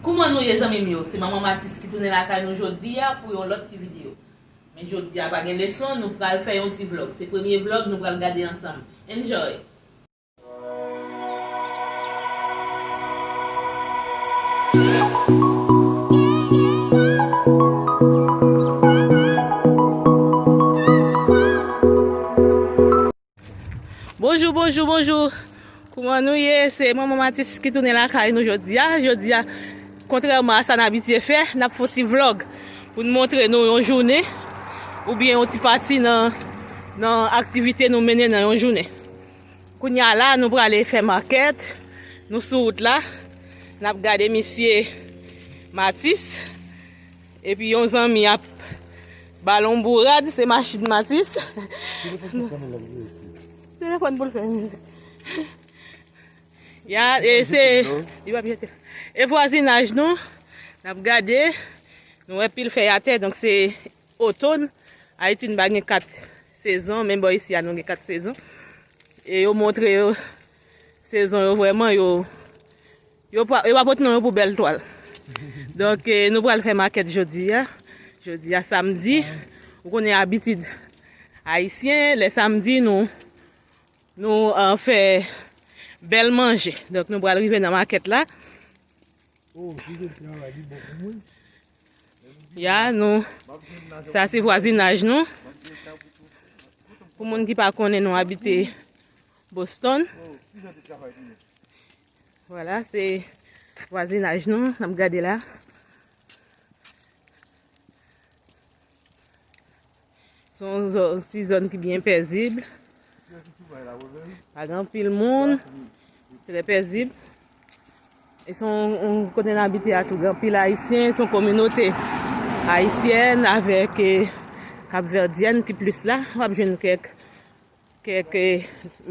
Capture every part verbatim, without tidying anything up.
Kouman nou ye, zanmi m yo? Se Manman Matis ki tounen lakay nou jodi a pou yon lòt ti videyo. Men jodi a pa gen leson, nou pral fè yon ti vlòg. Se premye vlòg nou pral gade ansanm. Enjoy! Bonjou, bonjou, bonjou. Kouman nou ye? Se Manman Matis ki tounen lakay nou jodi a. Jodi a, kontrèman a sa n abitye fè, n ap fè yon ti vlòg pou n montre nou yon jounen oubyen yon ti pati nan, nan aktivite nou mennen nan yon jounen. Kounye a la, nou prale fè makèt. Nou sou wout la. N ap gade misye Matis. Epi yon zanmi ap ba l yon bourad, se machin Matis. Telefòn pou l fè mizik. Ya, e se, li p ap jete. E vwazinaj nou, n ap gade, nou wè pil fèy atè, donk se otòn. Ayiti n pa gen kat sezon, men bò isi a nou gen kat sezon. E yo montre yo, sezon yo vrèman, yo, yo pa, yo pa pot non yo pou bèl twal. Donk, e, nou pral fè makèt jodi a. Jodi a samdi, ou konnen abitid ayisyen, lè samdi nou, nou, e, fè bèl manje. Donk, nou pral rive nan makèt la. Oh, ki jan travay li bon pou mwen. Ya, nou, sa se vwazinaj nou. Pou moun ki pa konnen, nou abite Boston. Vwala, se vwazinaj nou, n ap gade la. Se yon zò-, ti zòn ki byen pezib. Pa gen anpil moun. Trè pezib. E se yon, yon kote n abite a tou, gen anpil Ayisyen, se yon kominote ayisyèn avèk, e, kapvèdyèn ki plis la. W ap jwenn kèk, kèk, e,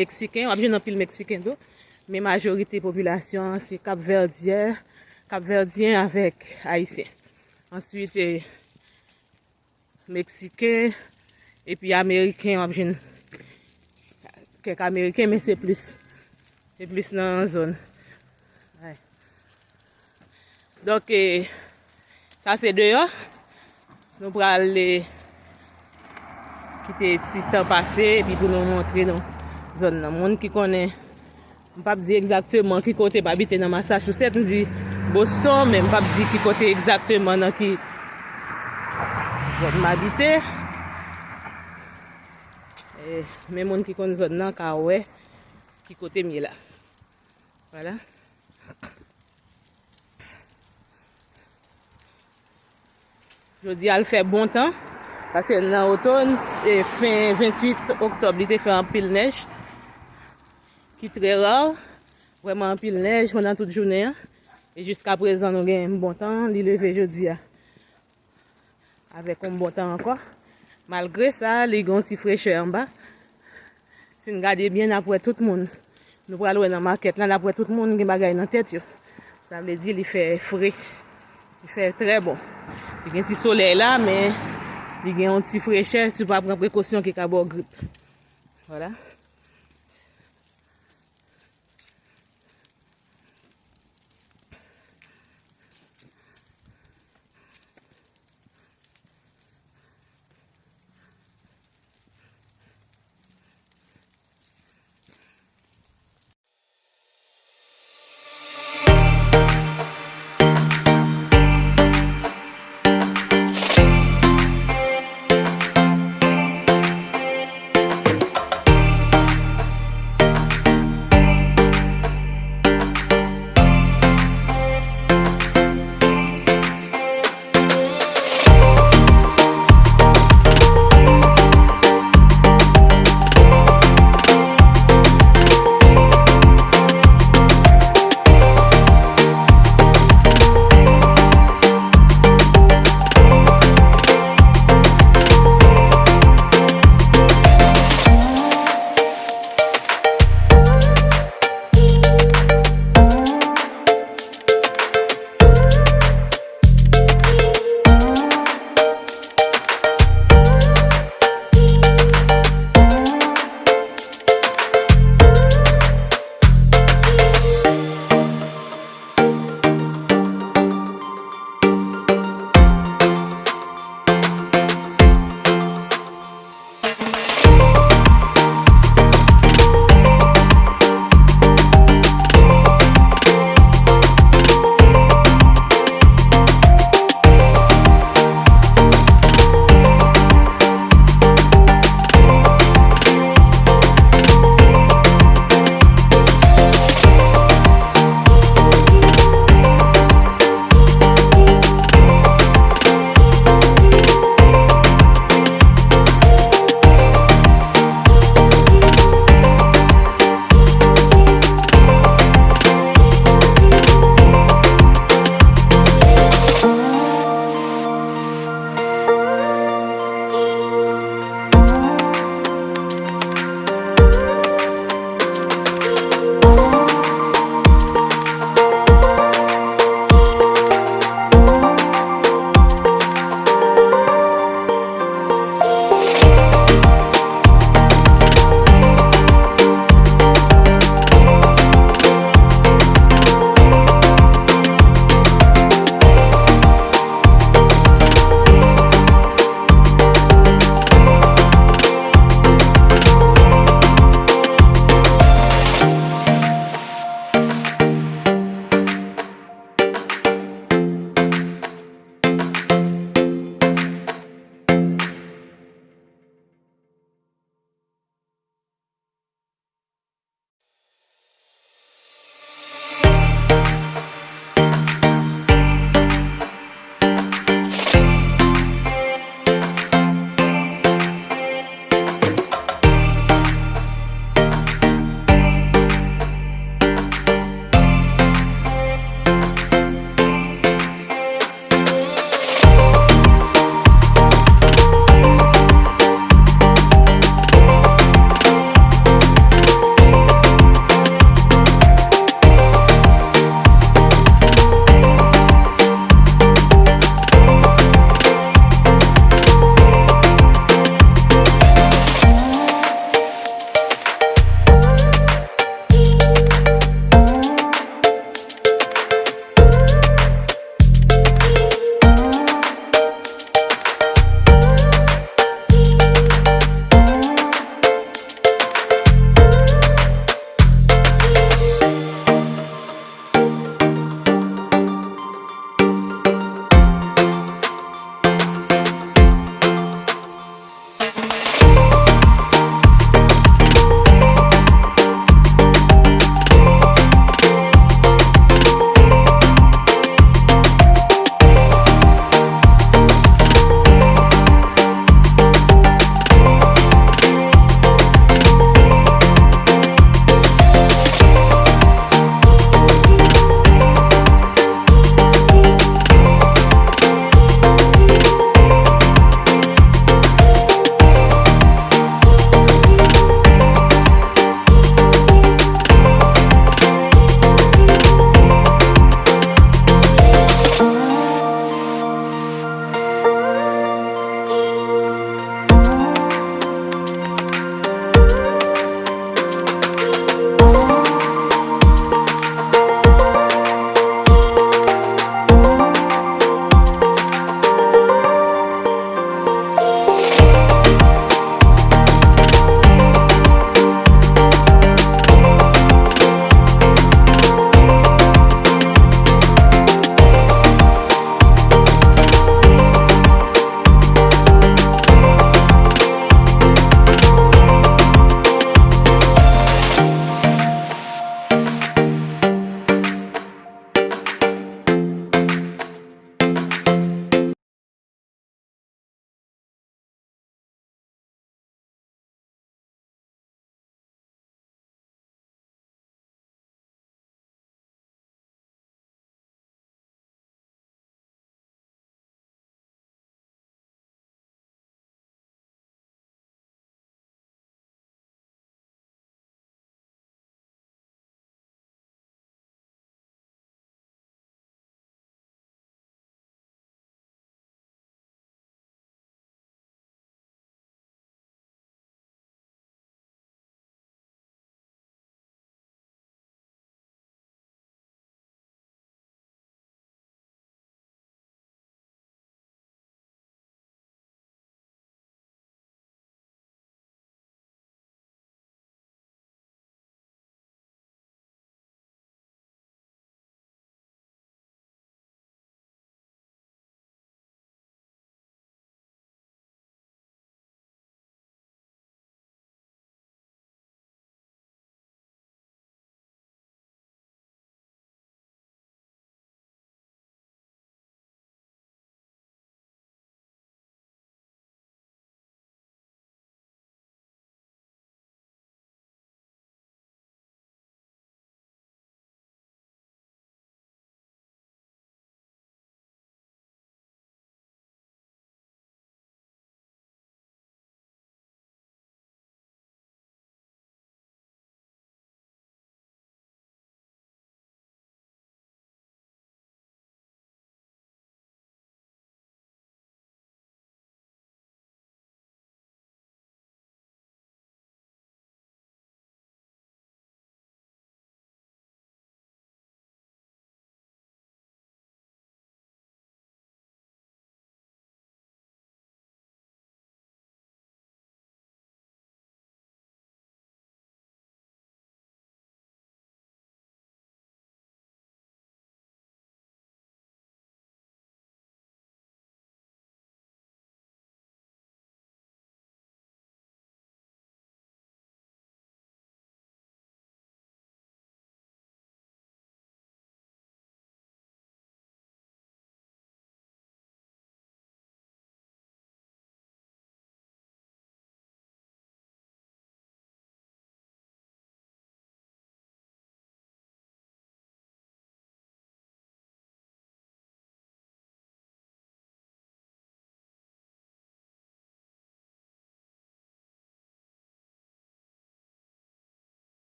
Meksiken, w ap jwenn anpil Meksiken tou. Men majorite popilasyon an se kapvèdyè-, kapvèdyen avèk Ayisyen. Answit, e, Meksiken, epi Ameriken, w ap jwenn kèk Ameriken, men se plis, se plis nan zòn. Donk, e, sa se deyò. Nou pral, e, kite ti tan pase, epi pou nou montre nou zòn nan. Moun ki konnen M p ap di egzakteman ki kote m abite nan Massachusetts, m di Boston, men m p ap di ki kote egzakteman nan ki zòn m abite. E, men moun ki konn zòn nan ka wè ki kote m ye la. Vwala. Jodi a, l fè bon tan, paske nan otòn, e, fen venntuit oktòb, li te fè anpil nèj ki trè ra, vrèman anpil nèj pandan tout jounen an. E jiskaprezan, nou gen bon tan, li leve jodi a avèk yon bon tan ankò. Malgre sa, li gen yon ti frechè anba. Si n gade byen, n ap wè tout moun. Nou pral wè nan makèt la, n ap wè tout moun gen bagay nan tèt yo. Sa vle di li fè fre. Li fè trè bon. Li gen ti solèy la, men li gen yon ti frechè. Si w pa pran prekosyon, ki ka ba w grip. Vwala.